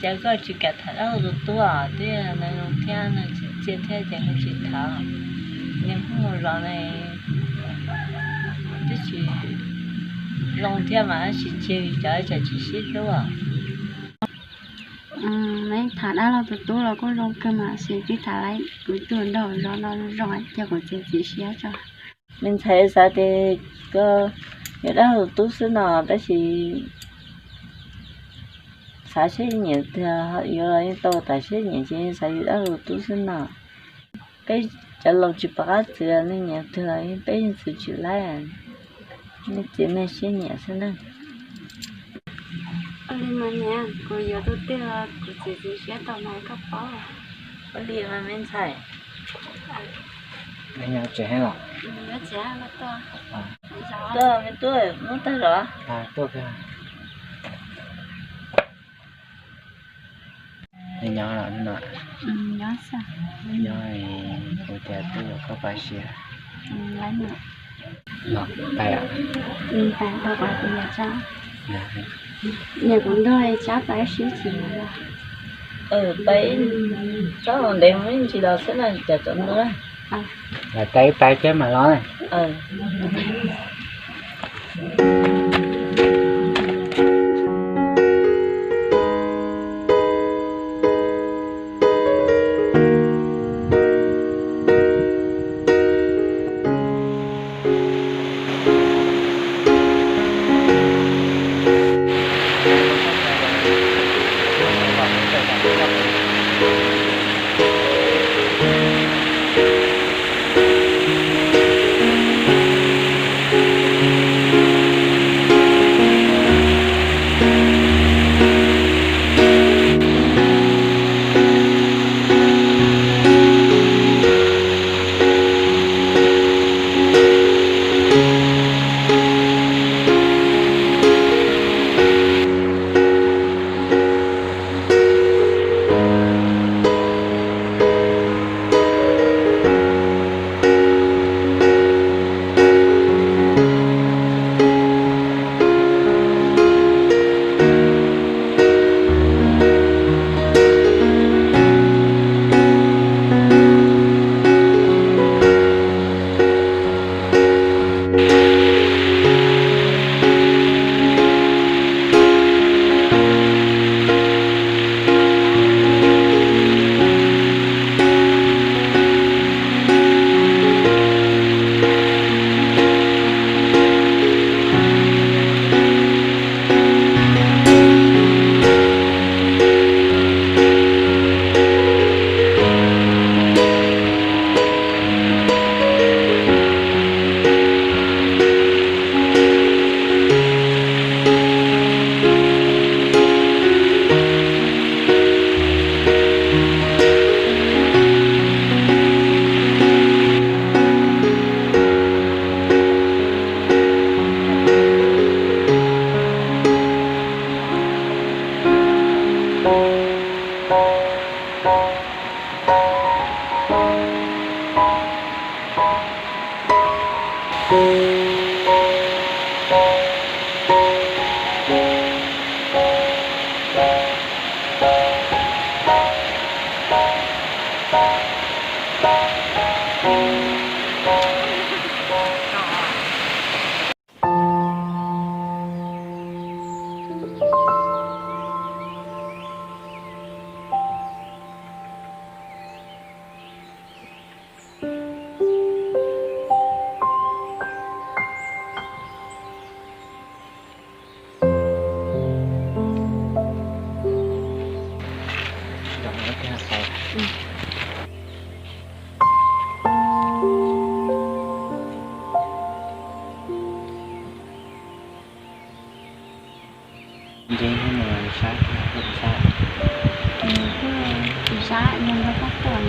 Ces koj tsis kam tham dab laug tus tub os, twb yog nws zoo thiab nws tsim txiaj thiab ces koj tsis tham. Niaj hnub mus zov ne, twb tsis zoo thiab mas tsis tseg li, cov tsam tsis sib hlub. Neb tham dab laug tus tub los kuj zoo kawg mas, tab sis twb tham lawm, kuv tuaj nrog zov no zoo, ces kuv txiav txim siab tso. Me ntxhais xav tias koj yuav dab laug tus tub xwb no, tab sis xav seb nyiam twg, yuav los yeej tau, tam sim nyiam ces xav yuav dab laug tus tub xwb no. Peb cov laus tsis pom qab txwv nej nyiam twg los peb yeej txwv tsis laib, nej txiv nej siab nyiam xwb na. Ua li mas niam, kuv yuav tus twg los kuv txiav txim siab tau mas koj paub. Ua li mas me ntxhais. Tuaj me tub, muab tag zog. Nyob no, nyob, ua cas twb yuav koj pab siab. Los pais, pais tau qhov tias yog Tsab, niam kuv nrog Tsab pais sib tsis mus los. Pais, Tsab los ntev mus ib ntsis los xwb na, cas tsaus ntuj na. Lawv tais tais peb mam los. Ntseeg hnub no sab, sab, kuv sab yog nrog koj tuaj.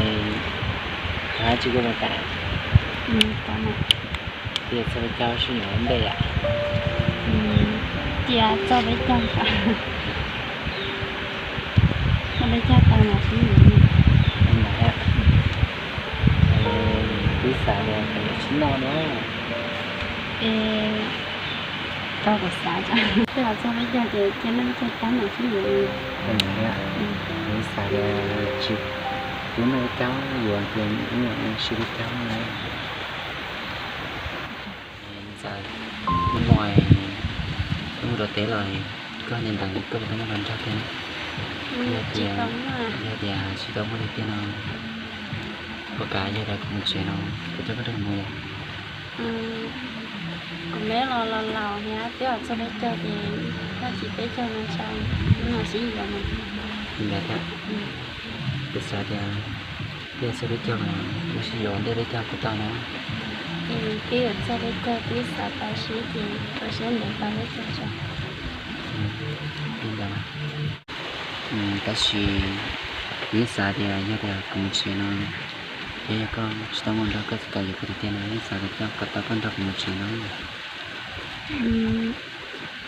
Es koj hab tsis kuj tau tas, tias txog peb caug sib nyob ua ntej yom. Tias txog peb caug, txog peb caug tau mas sib nyob. Twb xav tias sib noj no. Es Tau kuv xav, tej zaum txog peb caug ces cia neej caug tab mas sib yuav. Ib xav tias tsis pub neej caug yuav ces ib yam sib peb caug na. Ntxawm, hnub no wb mus rau teb los koj niag ntawd koj puas tau muaj hluas nraug thiab na? Yog tias, yog tias tsis tau muaj li tiag no, puas kam yog tias kuv mus tsev no kuv coj koj nrog mus yom? Kuv me los los laus thiab, twb txog peb caug ces, twb tsis peb caug no tsav, no sib yuav mas. Li ntawd thiab. Kuv xav tias twb txog peb caug mas wb sib yuav ntej peb caug kuj tau na. Ces twb yuav txog peb caug twb xav tau sib ces ua siab ntev tau peb caug tso. Li ntawd. Tab sis kuv yeej xav tias yog tias kuv mus tsev no, yog, yog koj tsis tau muaj hluas nraug koj tsis kam yuav kuv tiag tiag no, yeej xav tias koj, koj tau koj nrog kuv mus tsev no.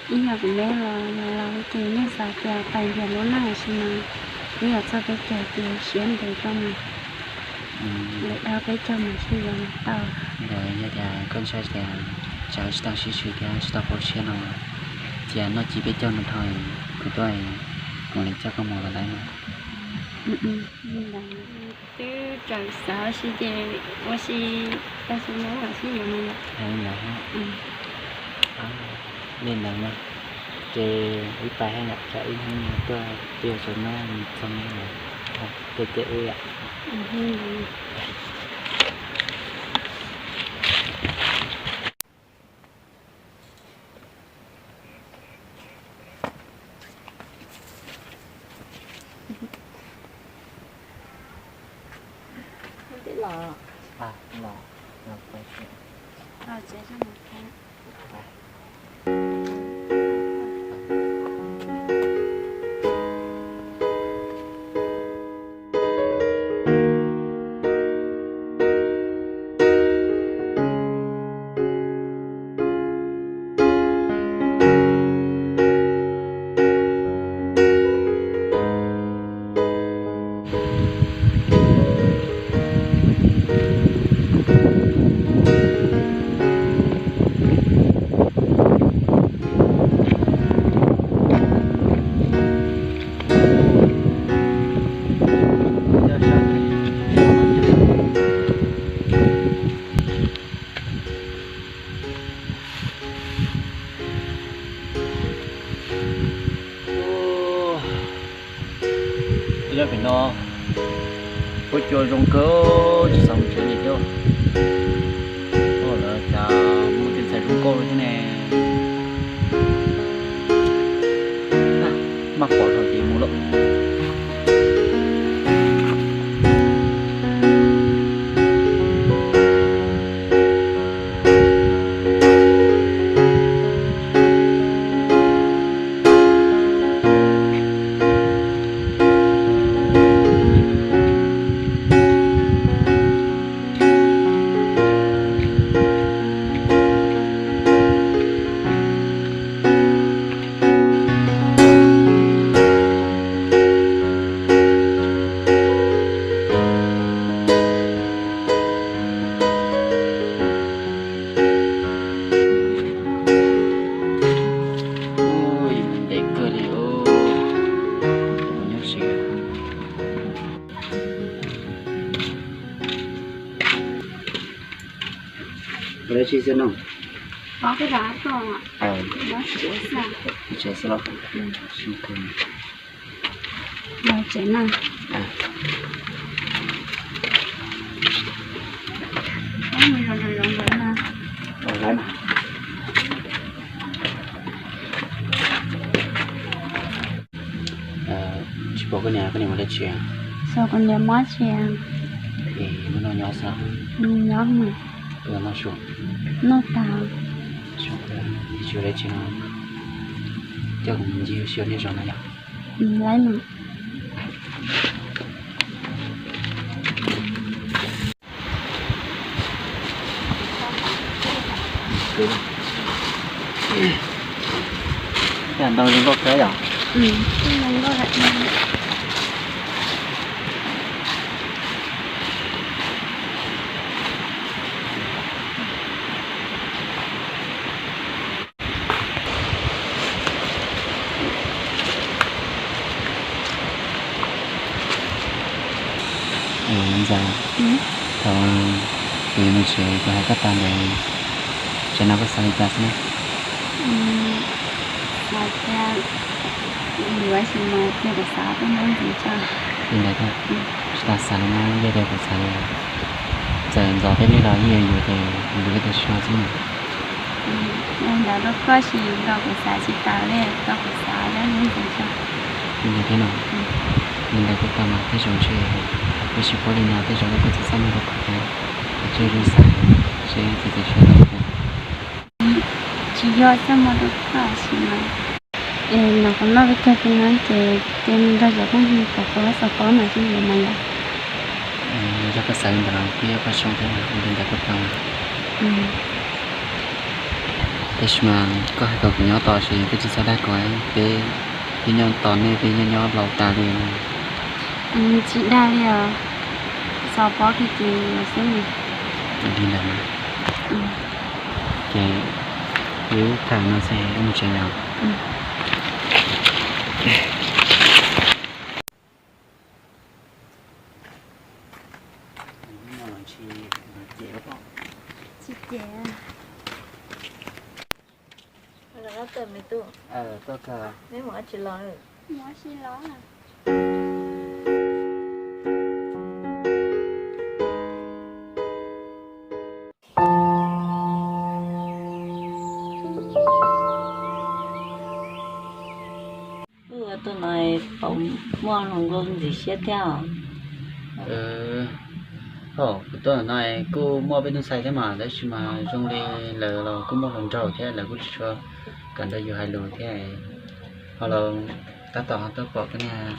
Ib yam kuv me los los ces yeej xav tias pais nrhiav lub neej ua si mas, twb yuav txog peb caug ces siab ntev tso mas, lawm dhau peb caug mas sib yuav tau. Ntawd yog tias koj ntshai tias tsam tsis tau sib swm thiab tsis tau pauv siab no, cia noj ci peb caug no dhau kuv tuaj, kuv li coj koj mus los lawm no. Twb tseem xav ua si ces ua si, tag sim no mam sib yuav no yom. Li ntawd mas, ces wb pais hab yom, tsam ib hnub no tuaj peb yuav tsum nyob mus txog no, ces ces wb yom. Ib lub pem no huab cua zoo kawg, tsis xav mus tsev li thiab. Ua cas muaj tej ntxhais zoo nkauj li thiab ne. Maj pom no ces mus lawm. Ntev kawg li os. Nyob si. Ua dab tsi xwb no? Tsev xwb los? Los tsev na. Tsis pom koj niam, koj niam ua dab tsi? Xyov kuv niam ua dab tsi. Es hnub no nyob xwb? Nyob mas. Koj noj su? Noj tas. Su, tsis ua dab tsi no, coj kuv mus ncig ua si ua nej zos no yom. Lawm no. Ntau zoo nkauj kawg yom. Ntxawm, thaum kuv yuav mus tsev kuv hais koj tag ntawd, tsam no koj xav li cas xwb na? Xav tias yuav sis mas cia kuv xav tej ntawd ntxiv tso. Li ntawd thiab, tsis tas xav li na, yog tias kuv xav li, txawm ntxov thiab li los yeej yuav yuav ces kuv yuav koj tiag tso xwb mas. Ntawd rau koj sis nkaus kuv xav tsis tas li, tau kuv xav li ntxiv tso. Li ntawd thiab no, li ntawd kuj tau mas tej zaum ntshe peb sib paub li no tej zaum kuj txhob txaj muag rau kuv thiab, kuv thiaj zoo xav seb txiv txiv siab tau. Tsis yog txaj muag rau koj sis mas, es no qhov noj peb caug peb no ces cia nrog cov phooj ywg kom koj xav paub mas tsis yuav mas yom. Yog koj xav li ntawd los kuj yog koj zoo thiab, ua li ntawd kuj tau. Tab sis mas koj hais kom kuv nyob tos ces peb tsis txhob dag kuv, peb twb nyob tos nej peb nyob nyob laus tas li. Tsis dag li os, xav paub kiag ces yuav xwb. Li ntawd mas, ces wb tham no ces wb mus tsev yom. Tsis cem. Tuaj kawg. Neb mus dab tsi los? Mus dab tsi los? Ua tus no tau muaj hluas nkauj ntxim siab thiab os. Kuv tuaj no kuj muaj peb tug ntxhais thiab mas, tab sis mas zoo li lawv los kuj muaj hluas nraug thiab, lawv kuj tsis tshua kam nrog yus hais lus thiab. Ho los tab tom ho tuaj pom koj niag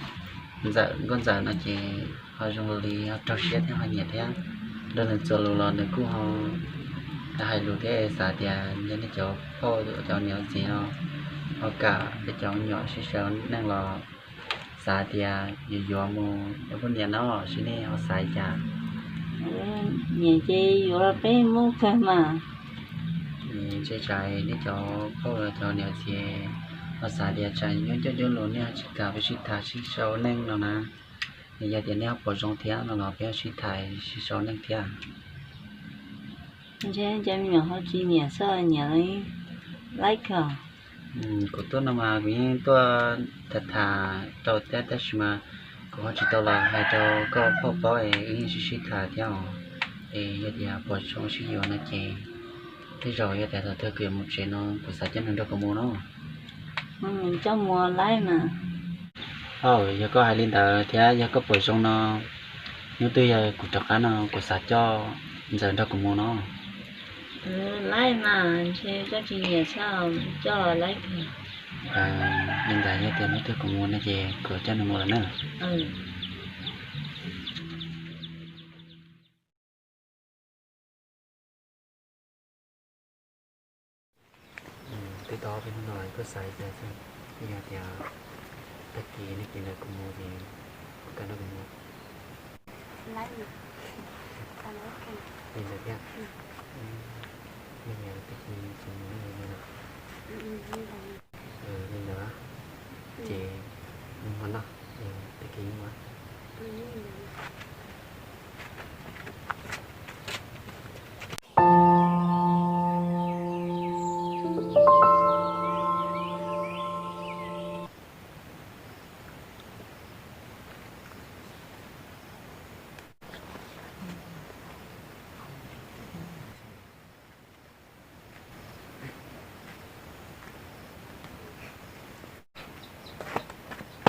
ntxawm nkauj ntxawm no ces ho zoo li ho raug siab thiab ho nyiam thiab. Nrog nws txuas lus los nws kuj ho hais lus thiab, xav tias yog nej cov phauj cov niam txiv no ho kam peb cov me nyuam sib sau neej los xav tias yuav yuav mus ua poj niam no, seb nej ho xav li cas. Nyiam ces yuav los peb muab kawg mas. Ntshe tsam nej cov phauj cov niam txiv ho xav tias tsam nyuaj ncauj ncauj lus nej ho tsis kam peb sib tham sib sau neej no na. Yog tias nej ho pom zoo thiab no los peb ho sib tham sib sau neej thiab. Ntshe cov me nyuam ho tsis nyiam xwb, nyiam li laib kawg. Kuv tuaj no mas kuv yeej tuaj tham tham rau thiab, tab sis mas kuv ho tsis tau los hais rau koj phauj paub es wb yeej sib sib tham thiab os. Es yog tias pom zoo sib yuav no ces tej zaum yog tias thaum twg kuv yuav mus tsev no kuv xav coj nws nrog kuv mus no. Coj mus laib mas. Yog koj hais li ntawd thiab yog koj pom zoo no, hnub twg yog kuv rov qab no kuv xav coj Ntxawm nrog kuv mus no. Laib mas, ntshe koj tsis nyiam xwb, coj laib kawg. Li ntawd yog tias hnub twg kuv mus no ces kuv coj nws mus lawm na. Twb tau peb hnub no koj xav li cas xwb, yog tias tag kis nag kis ntawd kuv mus ces koj nrog kuv mus. Li ntawd thiab. Nag kis tag kis kuv mus li ntawd. Li ntawd, ces mus no, tag kis mus.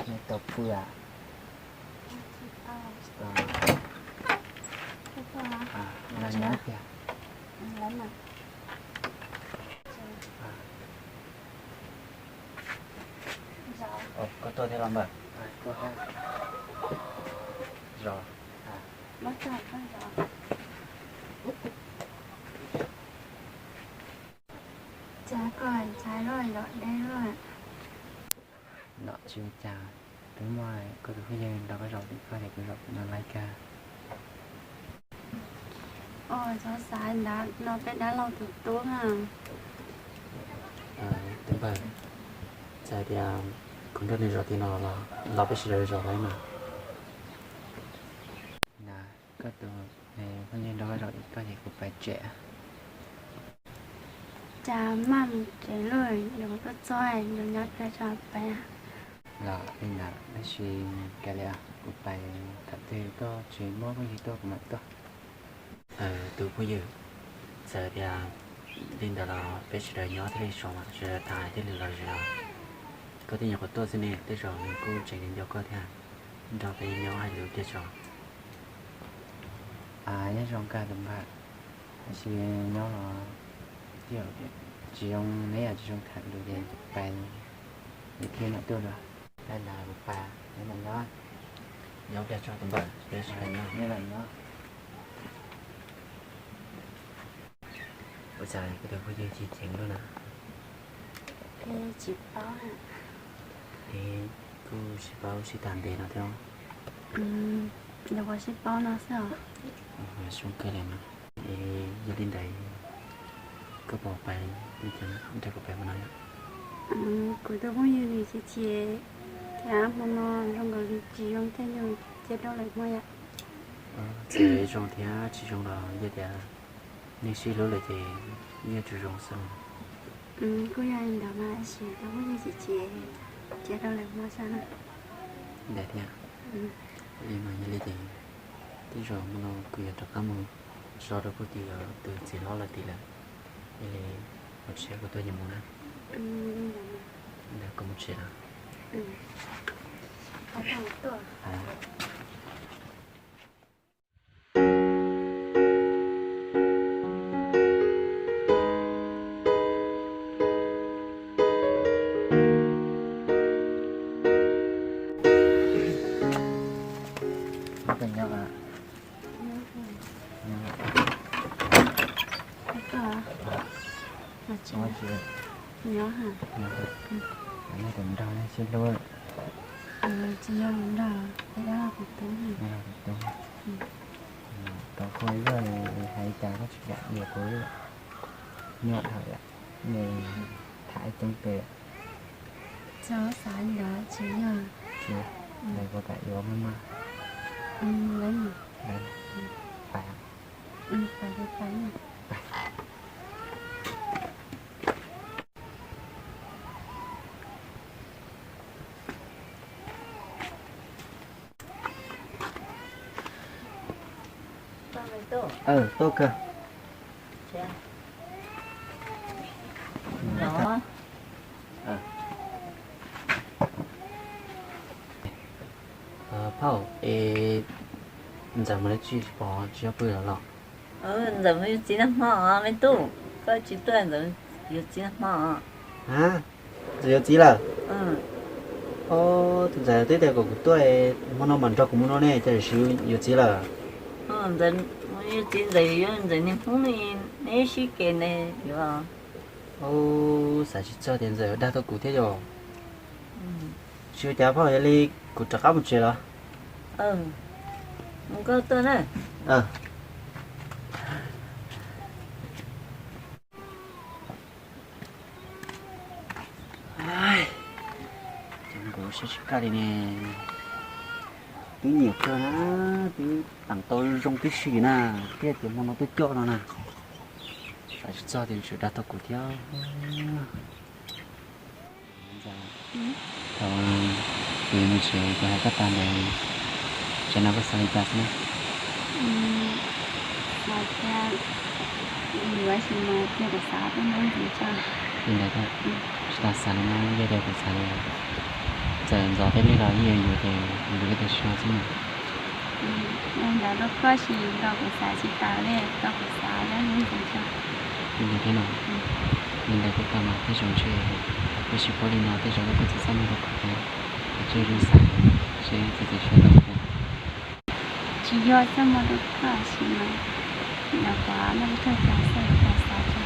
Neb tau pw a? Tsis tau. Tsis tau. Tsis tau. Nyob tiag. Koj tuaj thiab los npawg? Zos. Cas koj ntshai luaj, zos deb luaj. Nom tsis ua cas, twb muaj koj tus phooj ywg nrog koj zaum tim koj ces kuv zaum tim no laib kawg. Os, txhob xav ntawd, no peb dab laug tus tub na. Tub npawg, txawm tias kuv nrog nws zaum tim no los peb sawv daws zaum laib mas. Koj tus phooj ywg nrog koj zaum ib koj ces kuv pais tsev. Cas maj mus tsev lawm, yuav koj txog yuav nyob pliag tso pais. Los li ntawd tab sis kav liam, kuv pais thaum twg koj tsis muab phooj ywg tuaj kuv mam tuaj. Tus phooj ywg, txawm tias li ntawd los peb sawv daws nyob thiaj li zoo, sawv daws tham thiaj li los zem os. Koj thiaj nyuam qhuav tuaj xwb ne, tej zaum nws kuj tseem nco koj thiab, nrog peb nyob hais lus pliag tso. Nyob zoo kawg tus npawg, tab sis nyob los tsis zoo, neb yog tsis zoo tham lus ces pais, es thiaj mam tuaj dua. Ntawd kuv pais, neb mam nyob. Nyob pliag tso tus npawg, peb sawv daws nyob. Neb mam nyob. Ua cas koj tus phooj ywg ceev ceev luaj na? Peb tsis paub na. Peb kuj tsis paub sib tham ntev no thiab. Nyuam qhuav sib paub no xwb os. Zoo kawg li mas. Es yog li ntawd koj puas pais, nrog kuv pais mus no yom? Kuv tus phooj ywg nws chim chim thiab, hmo no zoo nkaus li tsis zoo thiab, yog cia rau lwm hmo yom. Txawm zoo thiab tsis zoo los yog tias nej sib hlub lawm ces yeej tsis zoo xwb. Kuj yog li ntawd mas, tab sis tus phooj ywg chim chim, cia rau lwm hmo saib na. Ntawd thiab. Li mas yog li ces tej zaum hmo no kuv yuav rov qab mus so rau puag tim tus txiv hlob lawv tim lawm. Yog li mus tsev, kuv tuaj yuav mus na. Ntawd kuv mus tsev lawm. Nyob, nyob tus nraug nej sib hlub. Tsis yog nraug, kuv tub. Tau koj ib zaug hais cas koj tsis kam yuav kuv, nyuaj dhau yom, nws tham coob pes. Txhob xav li ntawd, tsis yog. Tsis, lawv puas kam yuav maj maj? Pais, pais, pais. Tuaj kawg. Phauj, es Ntxawm mus dab tsi pom tsis yog pw lawm los? Ntxawm mus yuav txiv nag hmo, me tub, koj tsis tuaj Ntxawm yuav txiv nag hmo. Ntxawm yuav txiv lawm? Tus ntxhais twb tias kom kuv tuaj, hmo no mam nrog kuv mus no ne, cas yuav txiv lawm? Ntxawm yuav txiv, Ntxawm yuav Ntxawm niag Hmoob li, neb sib ke ne yuav. Xav tsis txog tias Ntxawm yuav dag tau kuv thiab yom. Tsis ua cas phauj, yog li kuv rov qab mus tsev los? Mus koj tuaj na. Cov nkaus siab tsis kaj li ne. Twb nyiam kawg na, twb teem tau zoo tib si na, thiaj tias hmo no tuaj coj no na. Xav tsis txog tias tsum dag tau kuv thiab. Thaum kuv yuav mus tsev kuv hais koj tag ntawd, tsam no koj xav li cas xwb na? Xav tias yuav sis mas cia kuv xav tau nyob ntxiv tso. Li ntawd thiab, tsis tas xav li no, yog tias kuv xav li, txawm ntxov thiab li los yeej yuav ces kuv yuav koj tiag siab xwb mas. Li ntawd rau koj sis los kuv xav tsis tas li, tau kuv xav nyob ntxiv tso. Li ntawd thiab no, li ntawd kuj tau mas, tej zaum ntshe peb sib paub li no tej zaum koj kuj tsis txaj muag rau kuv thiab, kuv thiaj li xav seb txiav txim siab tau tiag. Tsis yog txaj muag rau koj sis mas, nyuam qhuav noj peb caug cas xwb cas xav tso.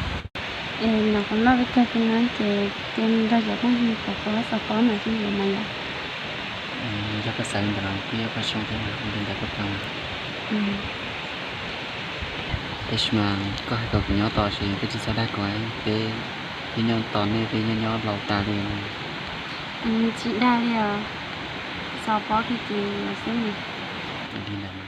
Es nyuam qhuav noj peb caug kiag no ces cia nrog cov phooj ywg pom pom xov pob mas sib yuav mas yom. Yog koj xav li ntawd los kuj yog koj zoo thiab, ua li ntawd kuj tau. Tab sis mas koj hais kom kuv nyob tos ces koj tsis txhob dag kuv, peb, peb nyob tos nej peb nyob nyob laus tas li. Tsis dag li os, xov pob kiag ces yuav xwb. Li ntawd